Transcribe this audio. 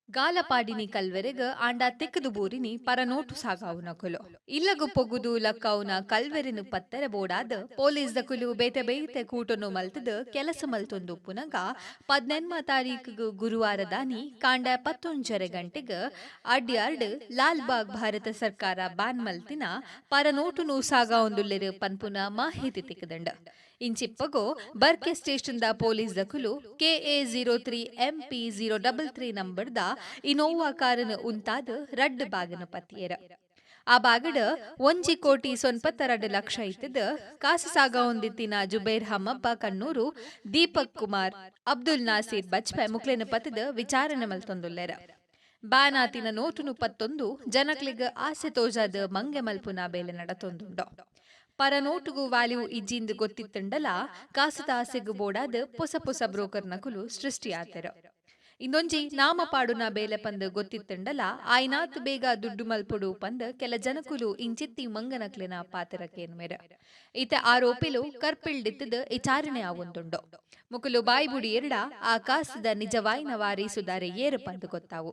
ಗಾಲಪಾಡಿನಿ ಕಲ್ವೆರೆಗ್ ಆಂಡ ತಿಕ್ಕ್ದ್ ಬೂರಿನಿ ಪರ ನೋಟು ಸಾಗಾವುನಕುಲು. ಇಲ್ಲಗ್ ಪೊಗ್ಗುದು ಲಕ್ಕಾವುನ ಕಲ್ವೆರೆನ್ ಪತ್ತೆರೆ ಬೋಡಾದ್ ಪೋಲೀಸ್ದಕುಲು ಬೇತೆ ಬೇತೆ ಕೂಟೊನು ಮಲ್ತ್ದ್ ಕೆಲಸ ಮಲ್ತೊಂದುಪ್ಪುನಗ ಪದಿನೆನ್ಮ ತಾರೀಕ್ಗ್ ಗುರುವಾರದಾನಿ ಕಾಂಡೆ ಪತ್ತೊಂಜರೆ ಗಂಟೆಗ್ ಅಡ್ಯಾರ್ಡ್ ಲಾಲ್ಬಾಗ್ ಭಾರತ ಸರ್ಕಾರ ಬ್ಯಾನ್ ಮಲ್ತಿನ ಪರ ನೋಟುನು ಸಾಗಾವೊಂದುಲ್ಲೆರ್ ಪನ್ಪುನ ಮಾಹಿತಿ ತಿಕ್ಕ್ದ್ಂಡ್. ಇಂಚಿಪ್ಪಗು ಬರ್ಕೆ ಸ್ಟೇಷನ್ದ ಪೋಲೀಸ್ದಕುಲು KA 03 MP 0 33 ನಂಬರ್ದ Innova ಕಾರನ್ ಉಂತಾದ್ ರಡ್ಡ್ ಬ್ಯಾಗ್ನ್ ಪತ್ತಿಯೆರ್. ಆ ಬ್ಯಾಗ್ಡ್ ಒಂಜಿ ಕೋಟಿ ಸೊನ್ಪತ್ತರಡ್ಡ್ ಲಕ್ಷ ಇತ್ತ್ದ್, ಕಾಸ್ ಸಾಗಾವೊಂದಿತ್ತಿನ ಜುಬೇರ್ ಹಮ್ಮಪ್ಪ ಕಣ್ಣೂರು, ದೀಪಕ್ ಕುಮಾರ್, ಅಬ್ದುಲ್ ನಾಸೀರ್ ಬಜ್ಪೆ ಮೊಕ್ಲೆನ್ ಪತ್ತ್ದ್ ವಿಚಾರಣೆ ಮಲ್ತೊಂದುಲ್ಲೆರ್. ಬ್ಯಾನ್ ಆತಿನ ನೋಟುನು ಪತ್ತೊಂದು ಜನಕ್ಲೆಗ್ ಆಸೆ ತೋಜಾದ್ ಮಂಗೆ ಮಲ್ಪುನ ಬೇಲೆ ನಡತೊಂದುಂಡು. ಪರ ನೋಟುಗು ವ್ಯಾಲ್ಯೂ ಇಜ್ಜಿಂದ್ ಗೊತ್ತಿತ್ತ್ಂಡಲಾ ಕಾಸ್ದ ಆಸೆಗ್ ಬೋಡಾದ್ ಪೊಸ ಪೊಸ ಬ್ರೋಕರ್ನಕುಲು ಸೃಷ್ಟಿಯಾತೆರ್. ಇಂದೊಂಜಿ ನಾಮ ಪಾಡುನ ಬೇಲೆ ಪಂದ್ ಗೊತ್ತಿತ್ತ್ಂಡಲಾ ಆಯಿನಾತ್ ಬೇಗ ದುಡ್ಡು ಮಲ್ಪೊಡು ಪಂದ್ ಕೆಲ ಜನಕುಲು ಇಂಚಿತ್ತಿ ಮಂಗನಕ್ಲೆನ ಪಾತೆರ ಕೇನುವೆರ್. ಇತ್ತೆ ಆರೋಪಿಲು ಕರ್ಪಿಲ್ಡಿತ್ತ್ದ್ ಇಚಾರಣೆ ಆವೊಂದುಂಡು. ಮೊಕುಲು ಬಾಯಿ ಬುಡಿಯೆರ್ಡ ಆ ಕಾಸ್ದ ನಿಜವಾಯಿನ ವಾರೀಸುದಾರೆ ಏರ್ ಪಂದ್ ಗೊತ್ತಾವು.